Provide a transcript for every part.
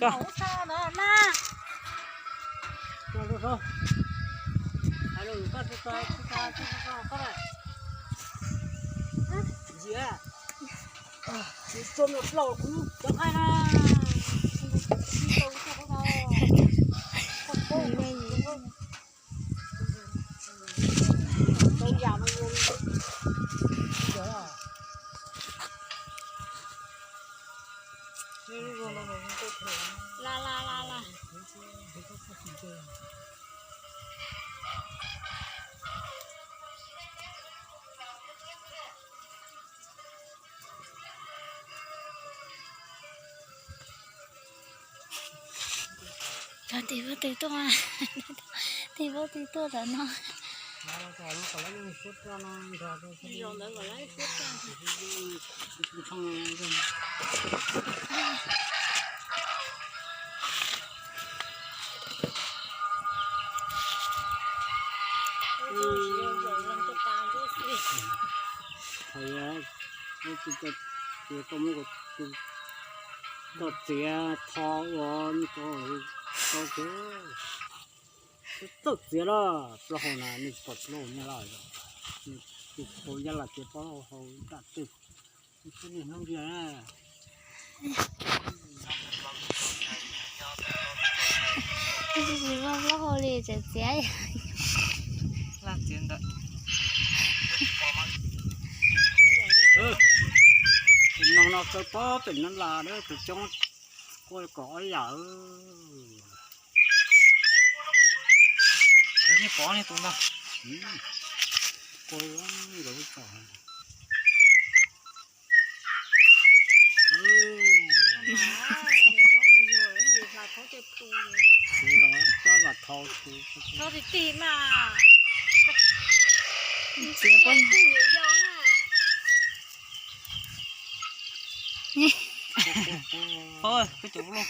Koj. La la la la. Cov tim pab tim tuaj, tim pab tim tuaj tam no. Txiav tho ua tau txiav, txawj txiav los plaub hau na, nej tsis pom plaub hau nyab laj, tus hau nyab laj txiav plaub hau nram twg, tus niag hnub ntiag na. Tsis muaj plaub hau li tseem txiav. Laj txiav ntawd. Tus no no kaw pob pem no las, tus coob kuj kom ob yam. Nej pom ne tus no. Kuj nkawd tsom. Txiav los txob vas thau. Txiav poj. Oj, koj cov loj.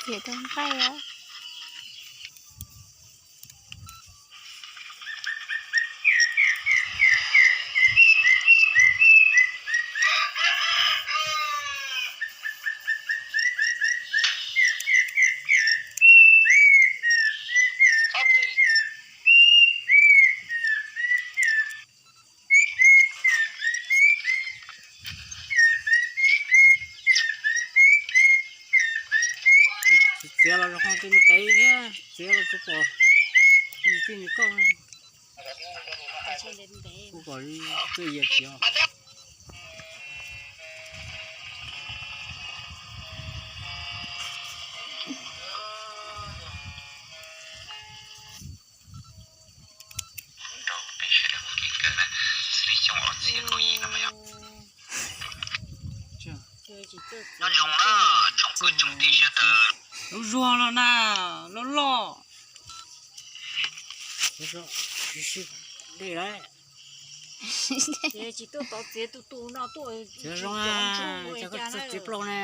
Txiav tau nqaij os. Txiav los zoo ntev thiab, txiav los tsis pom ib txij ni koj. Kuv kom li twj yias txiav. Lub zuag no na, loj loj. Dej lawm. Tsis tuaj tov txiav tus tus no tuaj. Txiav zoo, txiav plaub ne.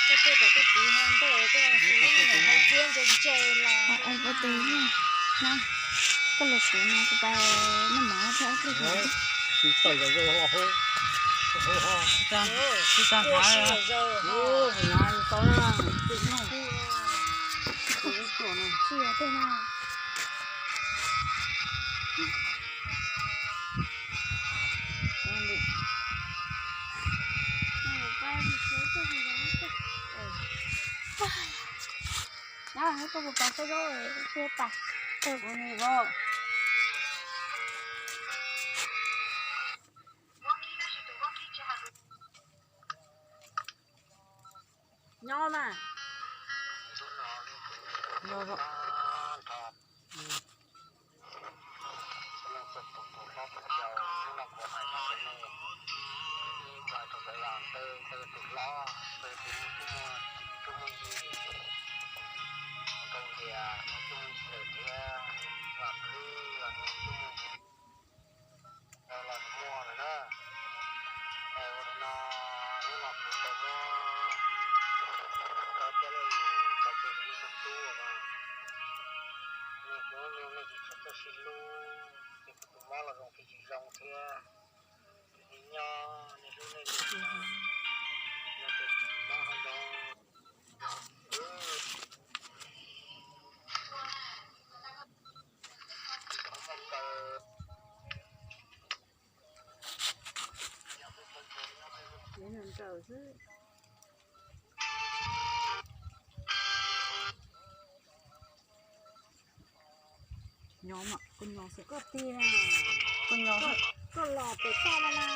Koj tuaj tom koj txiv ho ntoj, koj txiv ho ntsia ntsia los. Koj los suav no kuv pais noj mov thiab. Tsis tag hnav. Nyob mas. Nyob zoo. Tus hlob tus yau, hnub no kuv hais rau nej, ib tsoom sawv daws, ntawm tus hlob, ntawm tus muaj, tus muaj yig, ntawm tias tus muaj yig lawm thiab, vam khwb los tus muaj yig los muaj lawm na. Ua li no, hnub no kuv tau muab cov txiaj lej yus cov txiaj lej yus tub no, nej hnub no nej tsis txhob txawj sib hlub, ces kuv tus mob los zoo tsis zoo thiab. Nej nyob nej hlub nej li no, no ces kuv tus mob ho zoo. Nkaws xwb. Nyob mas, koj nyob xwb. Koj tiag, koj nyob, koj los pem toj no na.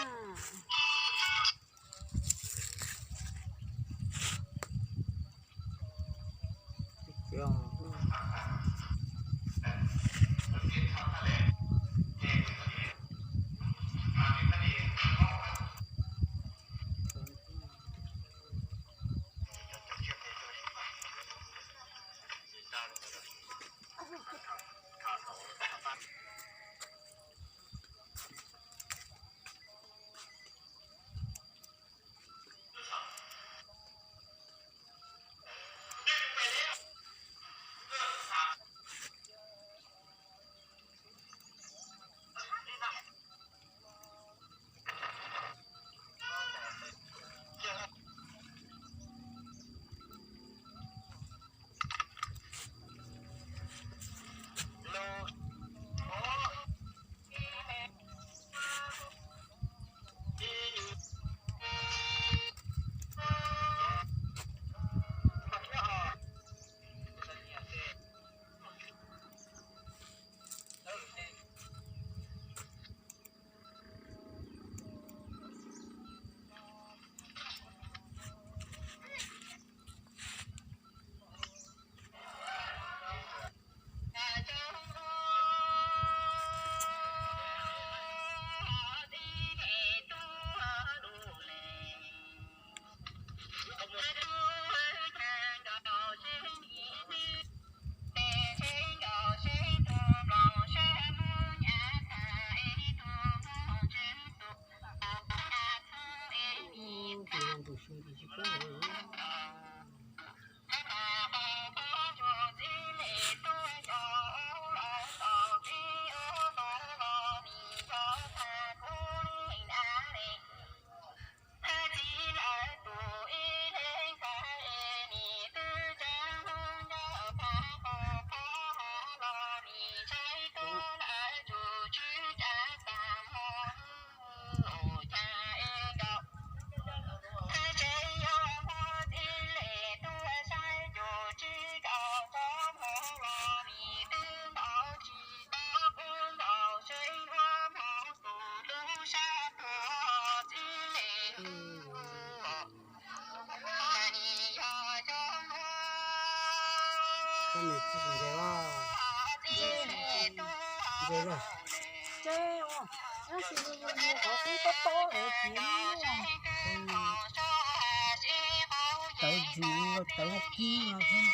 Tawv ntsis, tawv kib no,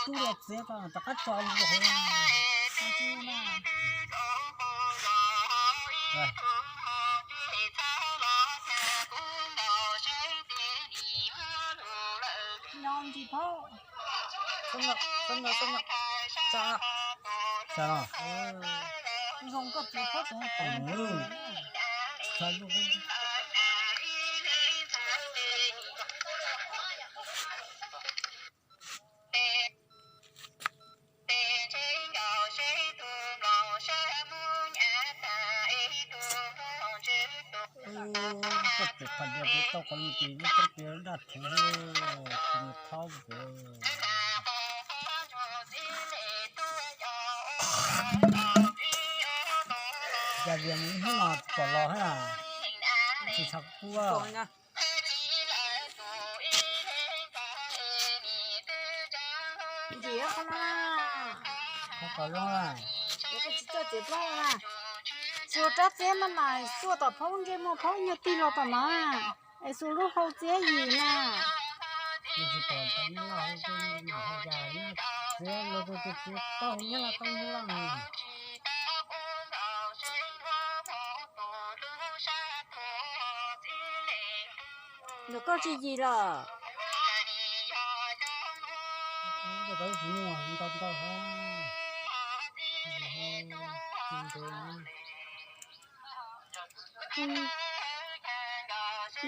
kib los txiav rov qab tso rau hauv. Nyob ntsis phob. Zoo koj txiv phob tseem tawm. Koj txiv qhov diav peb tau qhov lus ces lub teb peb daj rhuv, tsis mus thaub pem. Yog tias mus ib hnub no tsis pom los thiab, tsis txhob quaj. Ntim qhov no na. Qhov kom zoo na. Yuav tsis coj txiav plaub na. Xua rab txiab maj mam xuaj tom phaub ntsej muag phaub nyuag tig los tom no na. Es xua lub hau txiab yim na. Txiab los tus txiav tau nyab tau nyab. Nws koj tsis yim los? Ntau ntau.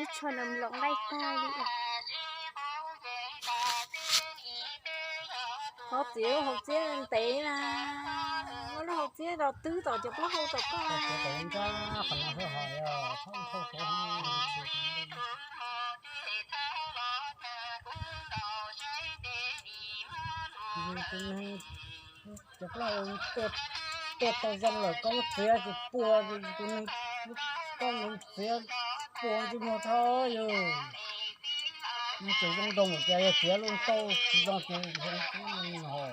Ib tsho nws los nqaij tag li. Qhov txiav lub hauv txiab ntev na, muab lub hauv txiab los twb tom cov plaub hau tom koj. Cov plaub hau tuaj tau zoo lawm koj txiav tsis puag, tus neeg koj mus txiav puag ntsej muag tho yus. Nws tseem zoo nroo ces yog txiav lub tau tsis zoo ces zoo kub ho.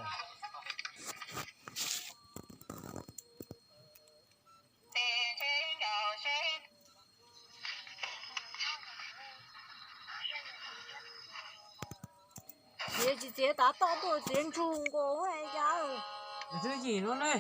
Txiav tsis txiav tav toj tuaj txiav ntsug nkaus cas. Twb yim no ne.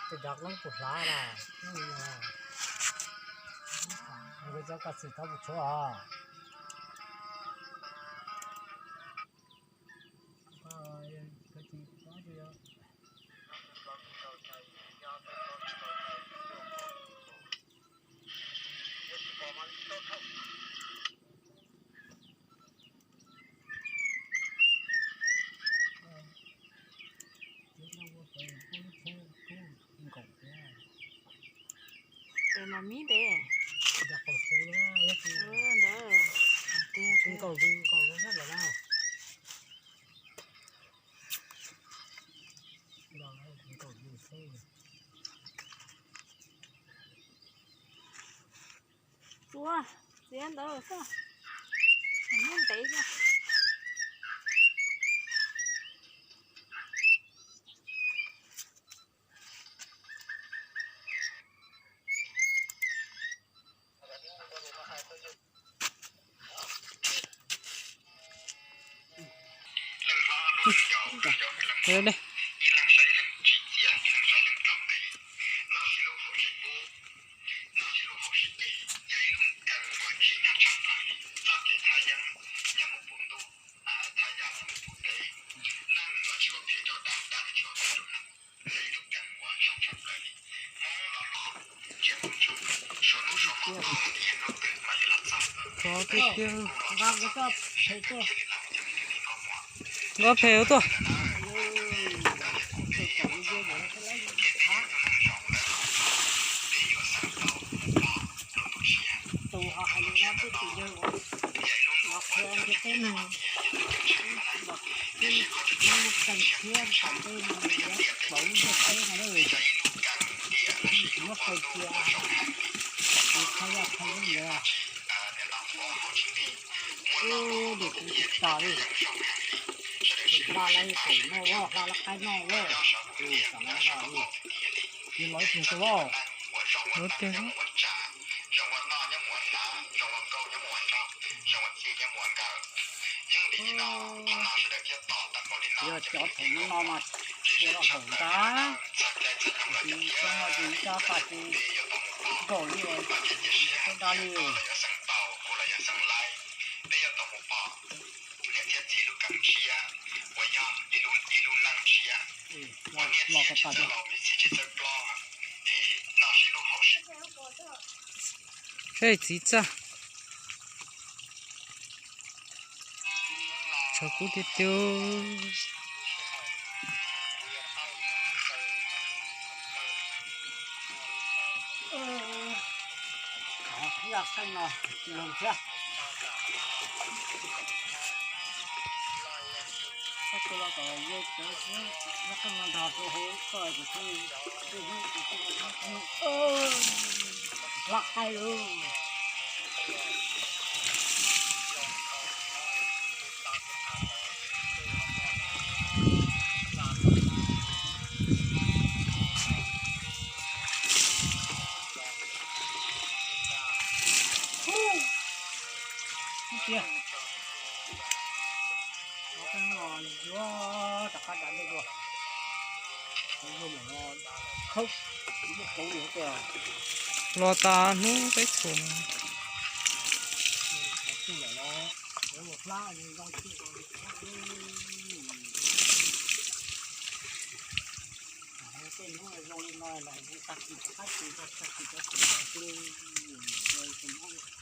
Tej dav loob puas hlav las, nkawd cov koj txiv thov puas tshuav os. Pem mas mib pem. Ntawd. Nkaus nkaus lawm na. Tsuav, txiav ntawd xwb. Muab ntev xwb. Nkauj phem ua tuaj. Tus hla lawv qaib noj lawm, tus xav lawv noj li, yus los ib tug tau. Lov tiag. Yog cov thaum no mas tsis los haum ntag, tus no tus ib rab paj tus nkaus li, tau da li. Los rau paj tus. Saib txiv txaj. Tshav kub tiag tiag. Yaj qeej no tsis loog thiab. Ub tiag, no yuav rov qab da dej dua. Yuav mus no khawb, muab kauv li tiag. Los tas hnub peb txhua no. Tus lawm los yuav mus hlab zoo zoo. Tej hnub zoo li no los tag kis rov qab tsis tag kis rov qab tsis tag kis. Mob.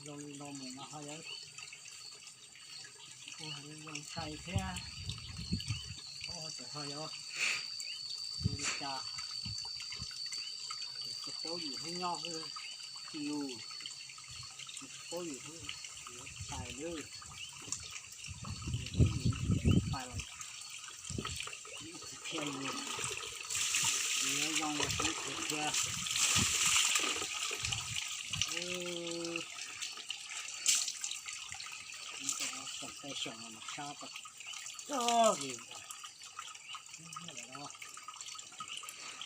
Zoo li no mus mas ho yuav ua zoo sai thiab, tsis ho yuav li cas. Tsis paub yus hnub nyob hnub lus, tsis paub yus hnub yuav pais lawm, pais los ib txhis qhia yus, yus yuav zoo los ib txhis qhia. Xyoo tej xyoo no mas sab tag li ntawd. Ib hnub lawm no,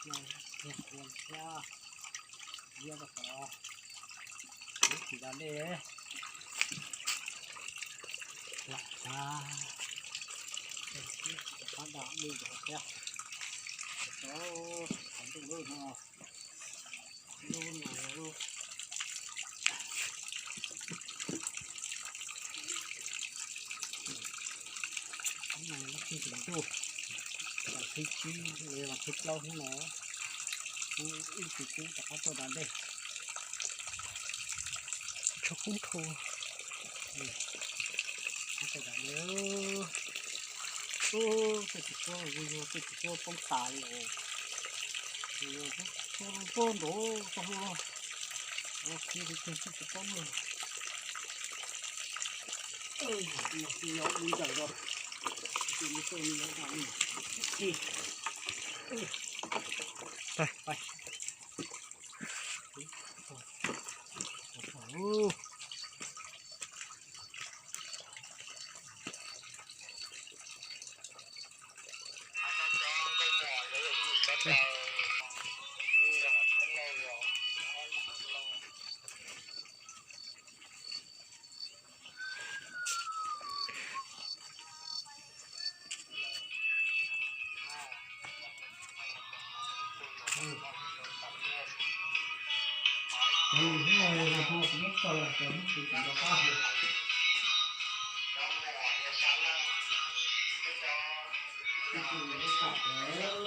no thiaj qhua thiab, ziab rau qhov lub tsis da dej, lam xav, rov qab da dej rau thiab, rau qhov ntuj lub no, lub no lub Hnub no lub tsib hlis ntuj, vas thib tsib los vas thib plaub hnub no, ib tug tub rov qab tuaj da dej. Tshav kub dhau. Tej tsis tub, tej tsis tub poob tas li os. Tuaj nrov txog lub, khi li kiag xwb tsis paub lawm. Yog ib ntawm rau,